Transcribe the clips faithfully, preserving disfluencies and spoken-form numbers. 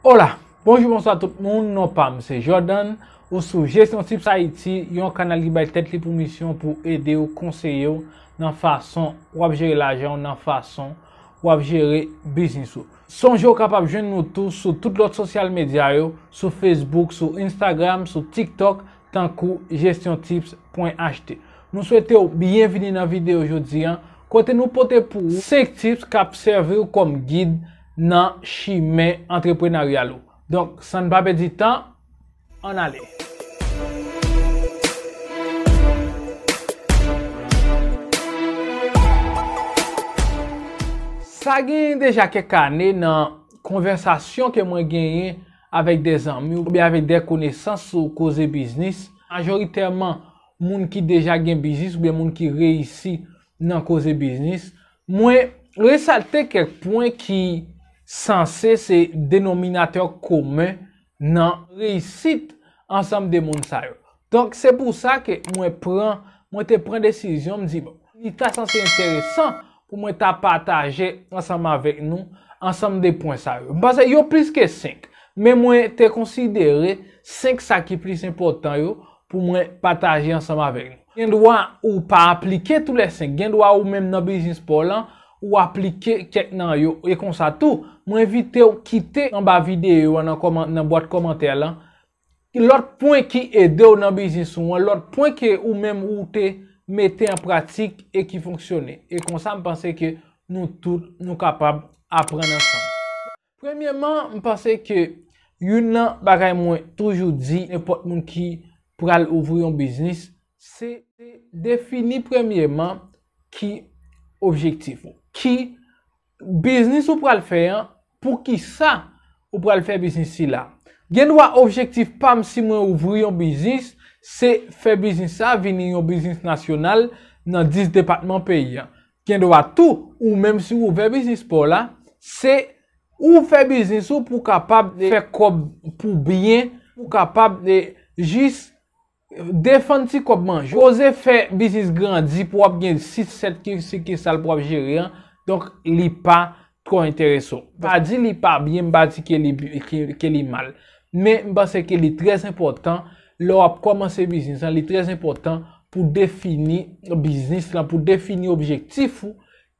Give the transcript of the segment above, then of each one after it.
Hola, bonjou, bonswa tout moun, non pa m se Jordan, ou sou Gestion Tips Haïti, yon kanal ki bay tèt li pou misyon pou ede w, konseye w nan fason w ap jere lajan w, nan fason w ap jere biznis ou. Sonje w kapab jwenn nou tou sou tout lòt sosyal medya yo, sou Facebook, sou Instagram, sou TikTok, tankou Gestion Tips pwen H T. Nou swete w byenvini nan videyo jodi a, kote nou pote pou ou senk tips k ap sèvi w kòm gid nan chimen antreprenaryal ou. Donk, san n pa pèdi tan, ann ale. Sa gen deja kèk ane nan konvèsasyon ke mwen genyen avèk de zanmi oubyen avèk de konesans sou koze biznis. Majoritèman, moun ki deja gen biznis oubyen moun ki reyisi nan koze biznis. Mwen resalte kèk pwen ki sanse se denominatè komen nan reyisit ansanm de moun sa yo. Donk, se pou sa ke mwen pran, mwen te pran desizyon, m di, bon, li ta sanse enteresan pou mwen ta pataje ansanm avèk nou ansanm de pwen sa yo. M panse yo plis ke senk, men mwen te konsidere senk sa ki plis enpòtan yo pou mwen pataje ansanm avèk nou. Gen dwa ou pa aplike tou lè senk, gen dwa ou menm nan biznis pa w lan, ou aplike kèk nan yo. E konsa tou, mwen envite w kite anba videyo a nan kòman-, nan bwat kòmantè lan, lòt pwen ki ede w nan biznis ou an, lòt pwen ke ou menm ou te mete an pratik e ki fonksyone. E konsa, m panse ke nou tout, nou kapab aprann ansanm. Premyèman, m panse ke youn nan bagay mwen toujou di nenpòt moun ki pral ouvri yon biznis, se defini premyèman ki objektif ou. Ki biznis ou pral fè an, poukisa ou pral fè biznis sila. Gen dwa objektif pa m si mwen ouvri yon biznis, se fè biznis sa vini yon biznis nasyonal nan dis depatman peyi an. Gen dwa tou, ou menm si w ouvè biznis pa w la, se ou fè biznis ou pou w kapab fè kòb pou byen, pou w kapab jis defann ti kòb manje w. Oze fè biznis grandi pou w ap gen sis, sèt ki-, sikisal pou w ap jere an. Donk, li pa twò enterese w. M pa di li pa byen, m pa di ke li, ke, ke li mal. Men, m panse ke li trè enpòtan, lè w ap kòmanse biznis lan, li trè enpòtan pou defini biznis lan, pou defini objektif ou,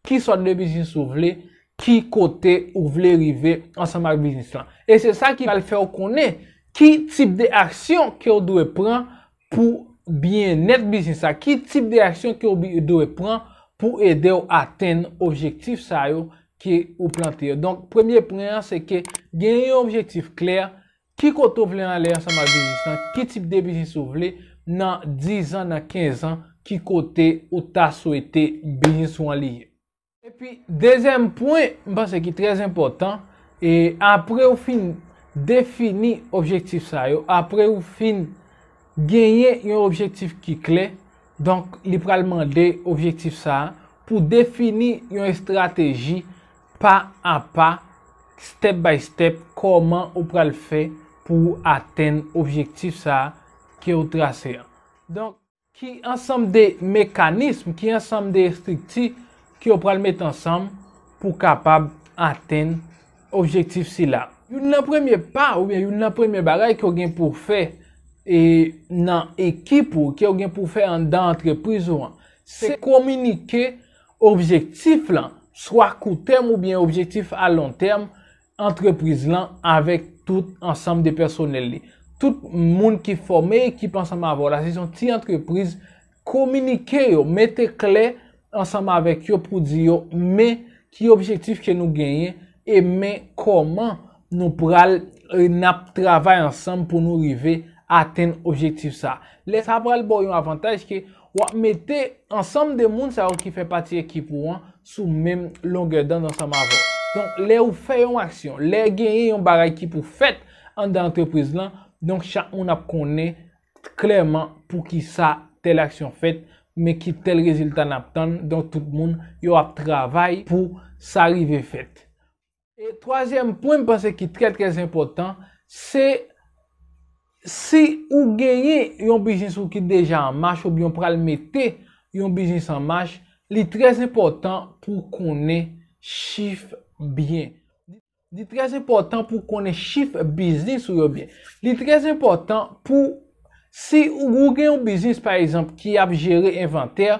ki sòt de biznis ou vle, ki kote ou vle rive ansanm ak biznis lan. E se sa ki pral fè w konnen ki tip de aksyon ke w dwe pran pou byennèt biznis la, ki tip de aksyon ke w bi-, dwe pran pou ede w atenn objektif sa yo ke ou plante yo. Donk, premye pwen an, se ke gen yon objektif klè, ki kote w vle ale ansanm ak biznis lan, ki tip de biznis ou vle, nan diz an, nan kenz an, ki kote ou ta swete biznis ou an li ye. Epi, dezyèm pwen, m panse ki trè enpòtan, e apre ou fin defini objektif sa yo, apre ou fin genyen yon objektif ki klè, donk, li pral mande objektif sa a pou defini yon estrateji pa a pa, step by step, kòman ou pral fè pou ou atenn objektif sa a ke ou trase an. Donk, ki ansanm de mekanism, ki ansanm de estrikti ke w pral mete ansanm pou w kapab atenn objektif sila. Youn nan premye pa, oubyen youn nan premye bagay ke w gen pou w fè, e, nan ekip ou, ke w gen pou w fè anndan antrepriz ou an, se kominike objektif lan, swa koutèm oubyen objektif alontèm, antrepriz lan avèk tout ansanm de pèsonèl li. Tout moun ki fòme ekip ansanm avè w la, si se yon ti antrepriz, kominike yo, mete klè ansanm avèk yo pou di yo, men ki objektif ke nou genyen, e men kòman nou pral, e, n ap travay ansanm pou nou rive atenn objektif sa. Lè sa pral ba w yon avantaj ke w ap mete ansanm de moun sa yo ki fè pati ekip ou an sou menm longè dond ansanm avè w. Donk, lè ou fè yon aksyon, lè genyen yon bagay ki pou fèt anndan antrepriz lan, donk chak moun ap konnen klèman poukisa tèl aksyon fèt, men ki tèl rezilta n ap tann, donk tout moun yo ap travay pou sa rive fèt. E twazyèm pwen m panse ki trè, trè enpòtan, se si ou genyen yon biznis ou ki deja an mach oubyen w pral mete yon biznis an mach, li trè enpòtan pou w konnen chif byen. Li trè enpòtan pou w konnen chif biznis ou yo byen. Li trè enpòtan pou, si ou, ou gen yon biznis, pa egzanp, ki ap jere envantè,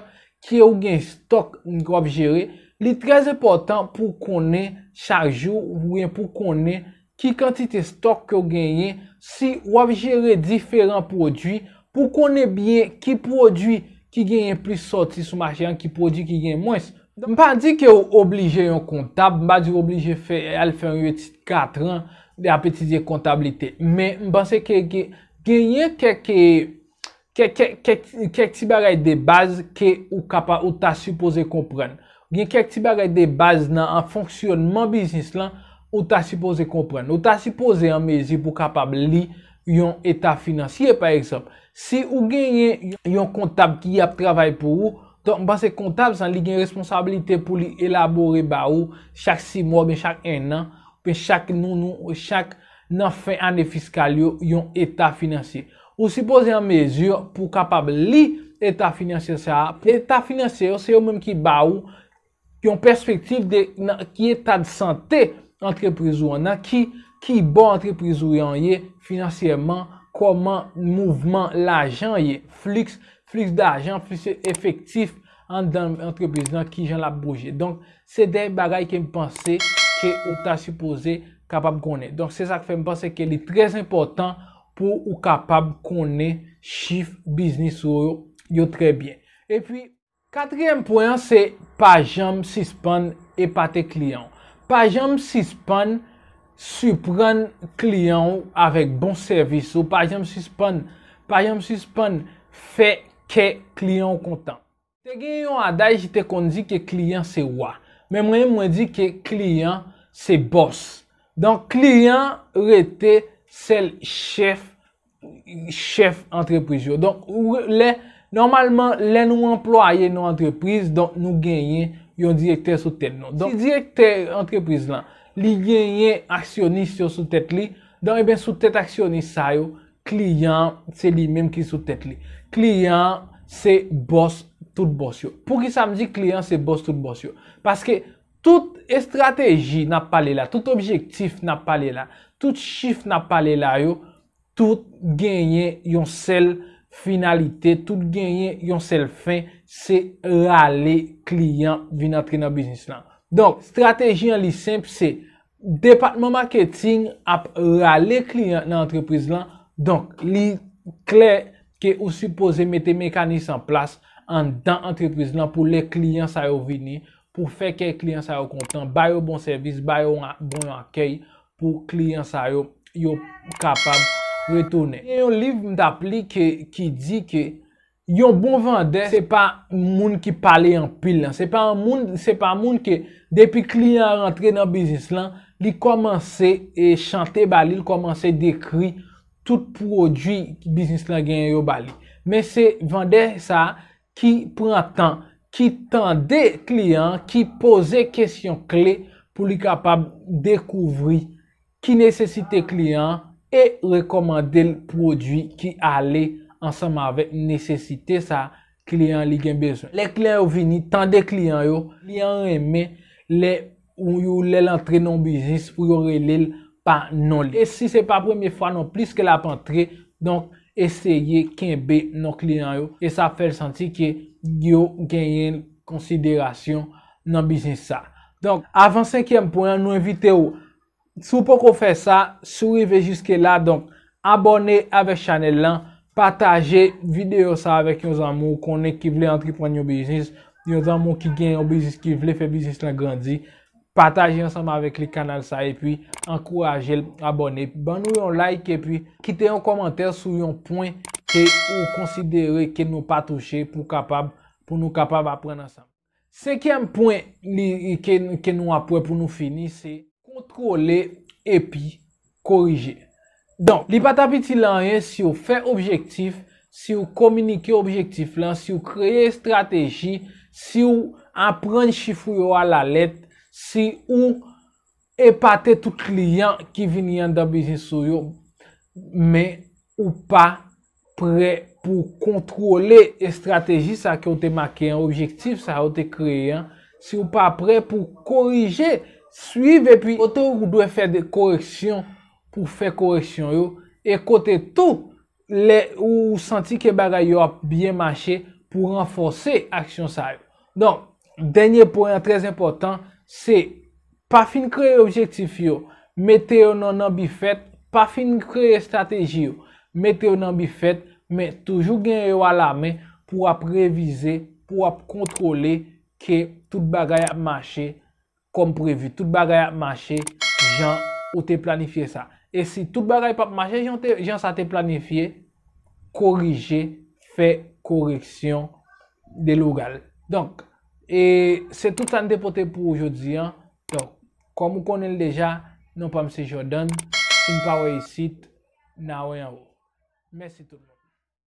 ke ou gen stòk ke w ap jere, li trè enpòtan pou w konnen chak jou, oubyen pou w konnen ki kantite stòk ke w genyen, si w ap jere diferan pwodui, pou w konnen byen ki pwodui ki genyen plis sòti sou mache an, ki pwodui ki gen mwens. M pa di ke w oblije yon kontab, m pa di w oblije fè, al fè yon etid katran, ap etidye kontablite. Men m panse ke gen, genyen kèk, kèk, kèk, kèk, kèk ti bagay de baz ke ou kapa, ou ta sipoze konprann. Gen kèk ti bagay de baz nan, an fonksyònman biznis lan, ou ta sipoze konprann. Ou ta sipoze an mezi pou w kapab li yon eta finansye, pa egzanp. Si ou genyen yon kontab ki ap travay pou ou, donk, m panse kontab sa, li gen responsablite pou li elabore ba ou chak sis mwa oubyen chak en an, oubyen chak nou, nou, chak nan fen ane fiskal yo, yon eta finansye. Ou sipoze an mezi pou w kapab li eta finansye sa a. Eta finansye yo, se yo menm ki ba ou yon pèspektiv de nan ki eta de sante antrepriz ou an, nan ki, ki bò antrepriz ou an ye finansyèman, kòman mouvman lajan ye, fliks, fliks dajan, fliks efektif anndan antrepriz lan, kijan l ap bouje. Donk, se de bagay ke m panse ke ou ta sipoze kapab konnen. Donk, se sa k fè m panse ke li trè enpòtan pou ou kapab konnen chif biznis ou yo, yo trè byen. Epi, katriyèm pwen an, se pa janm sispann epate kliyan w. Pa janm sispann siprann kliyan w avèk bon sèvis ou. Pa janm sispann, pa janm sispann fè kè kliyan w kontan. Te gen yon adaj ki te konn di ke kliyan se wa. Men mwen, mwen di ke kliyan se bòs. Donk, kliyan rete sèl chèf, chèf antrepriz yo. Donk, ou, lè, nòmalman, lè nou anplwaye nan antrepriz, donk, nou genyen yon direktè sou tèt nou. Donk, si direktè antrepriz lan, li genyen aksyonis yo sou tèt li, donk, ebyen, sou tèt aksyonis sa yo, kliyan, se li menm ki sou tèt li. Kliyan, se bòs tout bòs yo. Poukisa m di kliyan se bòs tout bòs yo? Paske tout estrateji n ap pale la, tout objektif n ap pale la, tout chif n ap pale la yo, tout genyen yon sèl finalite, tout genyen yon sèl fen, se rale kliyan vin antre nan biznis lan. Donk, estrateji an li senp, se depatman maketing ap rale kliyan nan antrepriz lan. Donk, li klè ke ou sipoze mete mekanis an plas anndan antrepriz lan pou lè kliyan sa yo vini, pou fè kè kliyan sa yo kontan, ba yo bon sèvis, ba yo yon a-, bon yon akèy pou kliyan sa yo, yo kapab retounen. Gen yon liv m t ap li ke, ki di ke yon bon vandè, se pa moun ki pale anpil lan. Se pa yon moun, se pa moun ke depi kliyan an rantre nan biznis lan, li kòmanse, e, chante ba li, li kòmanse dekri tout pwodui biznis lan genyen yo ba li. Men se vandè sa a ki pran tan, ki tande kliyan an, ki poze kesyon kle pou li kapab dekouvri ki nesesite kliyan an e rekòmande l pwodui ki ale ansanm avèk nesesite sa kliyan an li gen bezwen. Lè kliyan yo vini, tande kliyan yo, kliyan an renmen lè ou, ou lè l antre nan yon biznis pou yo rele l pa non li. E si se pa premye fwa non plis ke l ap antre, donk eseye kenbe non kliyan yo e sa ap fè l santi ke yo genyen konsiderasyon nan biznis sa. Donk, avan senkyèm pwen an, nou envite w, si w poko fè sa, si w rive jiske la, donk, abòne avèk chanèl lan, pataje videyo sa avèk yon zanmi w konnen ki vle antreprann yon biznis, yon zanmi w ki gen yon biznis, ki vle fè biznis lan grandi, pataje ansanm avèk li kanal sa epi ankouraje l abòne. Ban nou yon like epi kite yon kòmantè sou yon pwen ke ou konsidere ke nou pa touche pou kapab, pou nou kapab aprann ansanm. Senkyèm pwen li, ke, ke nou ap wè pou nou fini, se kontwole epi korije. Donk, li pa t ap itil anyen si w fè objektif, si w kominike objektif lan, si w kreye estrateji, si w aprann chif ou yo alalèt, si w epate tout kliyan ki vini anndan biznis ou yo, men ou pa prè pou kontwole estrateji sa ke w te make an, objektif sa yo te kreye an, si w pa prè pou korije swiv epi kote ou dwe fè de koreksyon pou fè koreksyon yo, e kote tou lè ou santi ke bagay yo ap byen mache pou ranfòse aksyon sa yo. Donk, dènye pwen an trè enpòtan, se pa fin kreye objektif yo, mete yo nan, nan bifèt, pa fin kreye estrateji yo, mete yo nan bifèt, men toujou gen yo alamen pou w ap revize, pou w ap kontwole ke tout bagay ap mache kòm previ, tout bagay ap mache jan ou te planifye sa. E si tout bagay p ap mache jan, te, jan sa te planifye, korije, fè koreksyon de logal. Donk, e se tout sa n te pote pou ou jodi an. Donk, kòm ou konnen l deja, non pa m se Jordan. Si n pa wè isit, n a wè anwo. Mèsi tout moun.